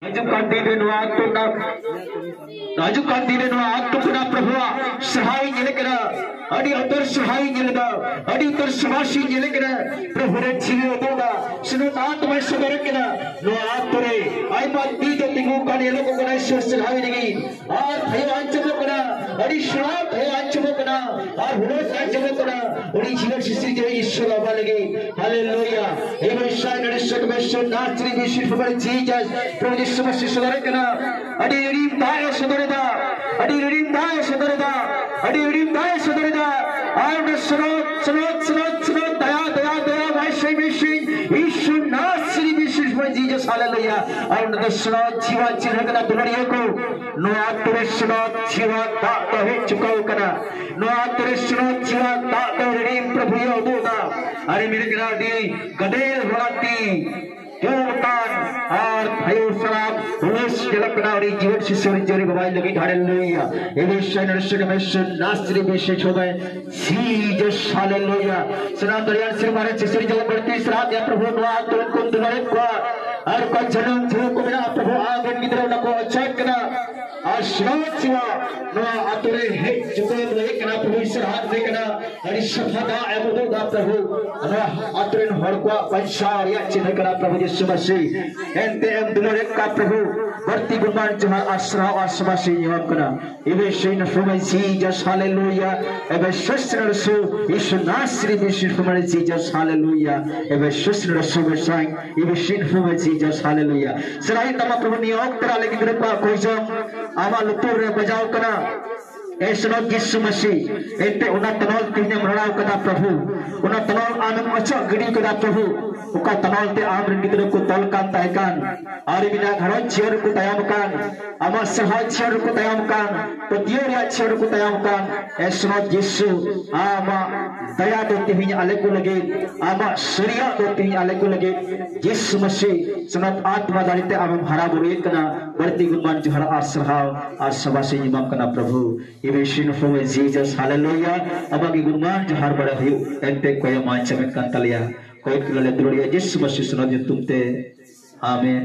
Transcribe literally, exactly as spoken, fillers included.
ᱦᱤᱡᱩᱜ ᱠᱟᱱ ᱫᱤᱱ ᱨᱮ ᱱᱚᱣᱟ ᱟᱹᱛᱩ ᱨᱮᱱᱟᱜ ᱦᱤᱡᱩᱜ ᱠᱟᱱ ᱫᱤᱱ ᱨᱮ ᱱᱚᱣᱟ ᱟᱹᱛᱩ ᱠᱷᱚᱱᱟᱜ ᱯᱨᱚᱵᱷᱩᱣᱟᱜ ᱥᱟᱦᱟᱭ ᱧᱮᱞᱮ ᱠᱟᱱᱟ᱾ ᱟᱹᱰᱤ ᱩᱛᱟᱹᱨ ᱥᱟᱦᱟᱭ ᱧᱮᱞᱮ ᱠᱟᱱᱟ᱾ ᱟᱹᱰᱤ ᱩᱛᱟᱹᱨ ᱥᱟᱵᱟᱥᱤ ᱧᱮᱞᱮ ᱠᱟᱱᱟ᱾ ᱯᱨᱚᱵᱷᱩ ᱨᱮ ᱡᱤᱣᱤ ᱩᱫᱩᱜ ᱮᱫᱟ᱾ ᱥᱮᱱᱚᱛ ᱟᱛᱢᱟᱭ ᱥᱚᱫᱚᱨᱮ ᱠᱟᱱᱟ᱾ ᱱᱚᱣᱟ ᱟᱹᱛᱩ ᱨᱮ ᱟᱭᱢᱟ ᱛᱤ ᱛᱮ ᱛᱤᱸᱜᱩ ᱠᱟᱱ ᱧᱮᱞᱚᱜ ᱠᱟᱱᱟ᱾ ᱤᱥᱚᱨ ᱥᱟᱦᱟᱭ ᱞᱟᱹᱜᱤᱫ ᱟᱨ ᱛᱷᱟᱭᱚ ᱟᱸᱡᱚᱢᱚᱜ ᱠᱟᱱᱟ᱾ ᱟᱹᱰᱤ ᱥᱟᱞᱟᱜ ᱛᱷᱟᱭᱚ ᱟᱸᱡᱚᱢᱚᱜ ᱠᱟᱱᱟ᱾ ᱟᱨ ᱦᱩᱲᱟᱹ ᱟᱸᱡᱚᱢᱚᱜ ᱠᱟᱱᱟ᱾ ᱩᱱᱤ ᱡᱤᱣᱮᱫ ᱥᱤᱥᱤᱨ ᱡᱟᱦᱟᱸᱭ ᱤᱥᱚᱨ ᱟᱵᱟ ᱞᱟᱹᱜᱤᱫ᱾ ᱦᱟᱞᱮᱞᱩᱭᱟ᱾ ᱮᱵᱚᱝ ᱥᱟᱭ ᱱᱟᱨᱤᱥᱚ ᱠᱚ ᱵᱮᱥᱚ ᱱᱟᱥᱨᱤ ᱵᱤᱥᱤᱨ ᱵᱷᱟᱵᱟᱨ ᱡᱤᱡᱟᱥ᱾ ᱯᱨᱚᱵᱷᱩ ᱡᱤᱥᱩ ᱢᱟᱥᱤ ᱥᱚᱫᱚᱨᱮ ᱠᱟᱱᱟ᱾ ᱟᱹᱰᱤ ᱨᱤᱢ ᱫᱟᱜ ᱮ ᱥᱚᱫᱚᱨᱮᱫᱟ᱾ ᱟᱹᱰᱤ ᱨᱤᱢ ᱫᱟᱜ ᱮ ᱥᱚᱫᱚᱨᱮᱫᱟ᱾ ᱟᱹᱰᱤ ᱨᱤᱢ ᱫᱟᱜ ᱮ ᱥᱚᱫᱚᱨᱮᱫᱟ᱾ ᱟᱨ ᱚᱸᱰᱮ ᱥᱚᱱᱚᱛ ᱥᱚᱱᱚᱛ ᱥᱚᱱᱚᱛ ᱥᱚᱱᱚᱛ ᱫᱟᱭᱟ ᱫᱟᱭᱟ ᱫᱟᱭᱟ ᱵᱟᱭ ᱥᱮ ᱢᱤᱥᱤ ᱤᱥᱩ ᱱᱟᱥᱨᱤ ᱵᱤᱥᱤᱨ ᱵᱷᱟᱵᱟᱨ ᱡᱤᱡᱟᱥ᱾ ᱦᱟᱞᱮᱞᱩᱭᱟ᱾ ᱟᱨ ᱚᱸᱰᱮ ᱥᱚᱱᱚᱛ ᱡᱤᱣᱟ ᱪᱤᱱᱦᱟᱹ ᱠᱟᱱᱟ ᱫᱩᱞᱟᱹᱲᱤᱭᱟᱹ ᱠᱚ᱾ ᱱᱚᱣᱟ ᱟᱹᱛᱩ ᱨᱮ ᱥᱚᱱᱚᱛ ᱡᱤᱣᱟ ᱫᱟᱜ ᱫᱚ ᱦᱮᱡ ᱪᱩᱠᱟᱹᱣ ᱠᱟᱱᱟ᱾ ᱱᱚᱣᱟ ᱟᱹᱛᱩ ᱨᱮ ᱥᱚᱱᱚᱛ ᱡᱤᱣᱟ ᱫᱟᱜ ᱫᱚ ᱨᱤᱢ ᱯᱨᱚᱵᱷᱩ ᱭᱮ ᱩᱫᱩᱜ ᱮᱫᱟ᱾ ᱟᱨ ᱢᱮᱱ ᱠᱟᱱᱟ ᱟᱹᱰᱤ ᱜᱟᱫᱮᱞ ᱦᱚᱲᱟᱛᱤ ᱡᱚᱢ ᱠᱟᱱ ᱟᱨ ᱛᱷᱟᱭᱚ ᱥᱟᱞᱟᱜ ᱦᱩᱞᱟᱹᱥ ᱧᱮᱞᱚᱜ ᱠᱟᱱᱟ᱾ ᱩᱱᱤ ᱡᱤᱣᱮᱫ ᱥᱤᱥᱤᱨ ᱡᱟᱹᱨᱤ ᱵᱟᱵᱟᱭ ᱞᱟᱹᱜᱤᱫ᱾ ᱦᱟᱞᱮᱞᱩᱭᱟ᱾ ᱮᱵᱮᱥᱚᱱ ᱨᱮᱥᱚᱱ ᱮᱵᱮᱥᱚᱱ ᱱᱟᱥᱨᱤ ᱵᱤᱥᱮᱥ ᱦᱚᱵᱮ ᱡᱤᱡᱟᱥ᱾ ᱦᱟᱞᱮᱞᱩᱭᱟ᱾ ᱥᱟᱱᱟᱢ ᱫᱟᱲᱮᱭᱟᱱ ᱥᱤᱨᱢᱟ ᱨᱮ ᱥᱤᱥᱤᱨ ᱡᱚᱢ ᱵᱟᱹᱲᱛᱤ ᱥᱟᱨᱦᱟᱣ ᱜᱮ ᱯᱨᱚᱵᱷᱩ᱾ ᱱᱚᱣᱟ ᱟᱹᱛᱩ ᱨᱮᱱ ᱠᱚ ᱫᱩᱞᱟᱹᱲᱮᱫ ᱠᱚᱣᱟ ᱟᱨ ᱚᱠᱟ ᱡᱟᱹᱱᱩᱢ ᱡᱷᱩᱲ ᱠᱚ ᱢᱮᱱᱟᱜᱼᱟ ᱯᱨᱚᱵᱷᱩ, ᱟᱢ ᱨᱮᱱ ᱜᱤᱫᱽᱨᱟᱹ ᱚᱱᱟ ᱠᱚ ᱚᱪᱚᱜ ᱠᱟᱱᱟ᱾ ᱟᱨ ᱥᱟᱱᱟᱢ ᱥᱤᱢᱟ ᱱᱚᱣᱟ ᱟᱹᱛᱩ ᱨᱮ ᱦᱮᱡ ᱪᱩᱠᱟᱹᱣ ᱦᱩᱭ ᱠᱟᱱᱟ ᱯᱨᱚᱵᱷᱩ᱾ ᱤᱥᱚᱨ ᱦᱟᱛ ᱨᱮ ᱠᱟᱱᱟ᱾ ᱟᱹᱰᱤ ᱥᱟᱯᱷᱟ ᱫᱟᱜ ᱮᱢ ᱩᱫᱩᱜ ᱫᱟ ᱯᱨᱚᱵᱷᱩ᱾ ᱱᱚᱣᱟ ᱟᱹᱛᱩ ᱨᱮᱱ ᱦᱚᱲ ᱠᱚᱣᱟᱜ ᱵᱟᱧᱪᱟᱣ ᱨᱮᱭᱟᱜ ᱪᱤᱱᱦᱟᱹ ᱠᱟᱱᱟ ᱯᱨᱚᱵᱷᱩ ᱡᱤᱥᱩ ᱢᱟᱥᱤ᱾ ᱮᱱᱛᱮ ᱮᱢ ᱫᱩᱞᱟᱹᱲᱮᱫ ᱠᱚᱣᱟ ᱯᱨᱚᱵᱷᱩ᱾ ᱵᱟᱹᱲᱛᱤ ᱜᱩᱱᱢᱟᱱ ᱡᱚᱦᱟᱨ ᱟᱨ ᱥᱟᱨᱦᱟᱣ ᱟᱨ ᱥᱟᱵᱟᱥᱤ ᱧᱟᱢ ᱠᱟᱱᱟ᱾ ᱤᱵᱮ ᱥᱤᱱ ᱯᱷᱩᱢᱮ ᱡᱤᱡᱟᱥ ᱦᱟᱞᱮᱞᱩᱭᱟ᱾ ᱮᱵᱮ ᱥᱮᱥᱱᱟᱨ ᱥᱩ ᱤᱥᱩ ᱱᱟᱥᱨᱤ ᱵᱤᱥᱤ ᱯᱷᱩᱢᱮ ᱡᱤᱡᱟᱥ ᱦᱟᱞᱮᱞᱩᱭᱟ᱾ ᱮᱵᱮ ᱥᱮᱥᱱᱟᱨ ᱥᱩ ᱵᱮᱥᱟᱝ ᱤᱵᱮ ᱥᱤᱱ ᱯᱷᱩᱢᱮ ᱡᱤᱡᱟᱥ ᱦᱟᱞᱮᱞᱩᱭᱟ᱾ ᱥᱮᱨᱟᱭ ᱛᱟᱢᱟ ᱯᱨᱚᱵᱷᱩ ᱱᱤᱭᱟᱹ ᱚᱠᱛᱚ ᱨᱮ ᱟᱞᱮ ᱜᱤᱫᱽᱨᱟᱹ ᱠᱚᱣᱟᱜ ᱠᱚᱭᱡᱚᱝ ᱟᱢᱟᱜ ᱞᱩᱛᱩᱨ ᱨᱮ ᱵᱟᱡᱟᱣ ᱠᱟᱱᱟ᱾ ᱮ ᱥᱮᱱᱚᱛ ᱡᱤᱥᱩ ᱢᱟᱹᱥᱤ, ᱮᱱᱛᱮ ᱚᱱᱟ ᱛᱚᱱᱚᱞ ᱛᱮᱦᱮᱧᱮᱢ ᱨᱟᱲᱟᱣ ᱠᱟᱫᱟ ᱯᱨᱚᱵᱷᱩ᱾ ᱚᱱᱟ ᱛᱚᱱᱚᱞ ᱟᱢᱮᱢ ᱚᱪᱚᱜ ᱜᱤᱰᱤ ᱠᱟᱫᱟ ᱯᱨᱚᱵᱷᱩ᱾ ᱚᱠᱟ ᱛᱚᱱᱚᱞ ᱛᱮ ᱟᱢ ᱨᱮᱱ ᱜᱤᱫᱽᱨᱟᱹ ᱠᱚ ᱛᱚᱞ ᱠᱟᱱ ᱛᱟᱦᱮᱸ ᱠᱟᱱ, ᱟᱨ ᱢᱮᱱᱟᱜ ᱜᱷᱟᱨᱚᱸᱡᱽ ᱡᱤᱭᱚᱱ ᱨᱮᱠᱚ ᱛᱟᱭᱚᱢ ᱠᱟᱱ, ᱟᱢᱟᱜ ᱥᱟᱦᱟ ᱡᱤᱭᱚᱱ ᱨᱮᱠᱚ ᱛᱟᱭᱚᱢ ᱠᱟᱱ, ᱯᱟᱹᱛᱭᱟᱹᱣ ᱨᱮᱭᱟᱜ ᱡᱤᱭᱚᱱ ᱨᱮᱠᱚ ᱛᱟᱭᱚᱢ ᱠᱟᱱ, ᱮ ᱥᱮᱱᱚᱛ ᱡᱤᱥᱩ, ᱟᱢᱟᱜ ᱫᱟᱭᱟ ᱫᱚ ᱛᱮᱦᱮᱧ ᱟᱞᱮ ᱠᱚ ᱞᱟᱹᱜᱤᱫ, ᱟᱢᱟᱜ ᱥᱟᱹᱨᱤᱭᱟᱜ ᱫᱚ ᱛᱮᱦᱮᱧ ᱟᱞᱮ ᱠᱚ ᱞᱟᱹᱜᱤᱫ, ᱡᱤᱥᱩ ᱢᱟᱹᱥᱤ, ᱥᱮᱱᱚᱛ ᱟᱛᱢᱟ ᱫᱟᱲᱮ ᱛᱮ ᱟᱢᱮᱢ ᱦᱟᱨᱟ ᱵᱩᱨᱩᱭᱮᱫ ᱠᱟᱱᱟ᱾ ᱵᱟᱹᱲᱛᱤ ᱜᱩᱱᱢᱟᱱ ᱡᱚᱦᱟᱨ ᱟᱨ ᱥᱟᱨᱦᱟᱣ ᱟᱨ ᱥᱟᱵᱟᱥᱤᱧ ᱮᱢᱟᱢ ᱠᱟᱱᱟ ᱯᱨᱚᱵᱷᱩ᱾ ᱤᱵᱤ ᱥᱤᱱ ᱯᱷᱚᱢᱮ ᱡᱤᱡᱟᱥ, ᱦᱟᱞᱮᱞᱩᱭᱟ᱾ ᱟᱢᱟᱜ ᱜᱮ ᱜᱩᱱᱢᱟᱱ ᱡᱚᱦᱟᱨ ᱵᱟᱲᱟ ᱦᱩᱭᱩᱜ, ᱮᱱᱛᱮ ᱠᱚᱭᱮ ᱢᱟ ᱪᱮᱢᱮᱫ ᱠᱟᱱ ᱛᱟᱞᱮᱭᱟ᱾ ᱠᱚᱭᱮ ᱠᱚᱞᱮ ᱫᱩᱞᱟᱹᱲᱤᱭᱟ ᱡᱤᱥᱩ ᱢᱟᱹᱥᱤ ᱥᱮᱱᱚᱛ ᱧᱩᱛᱩᱢ ᱛᱮ᱾ ᱟᱢᱮᱱ᱾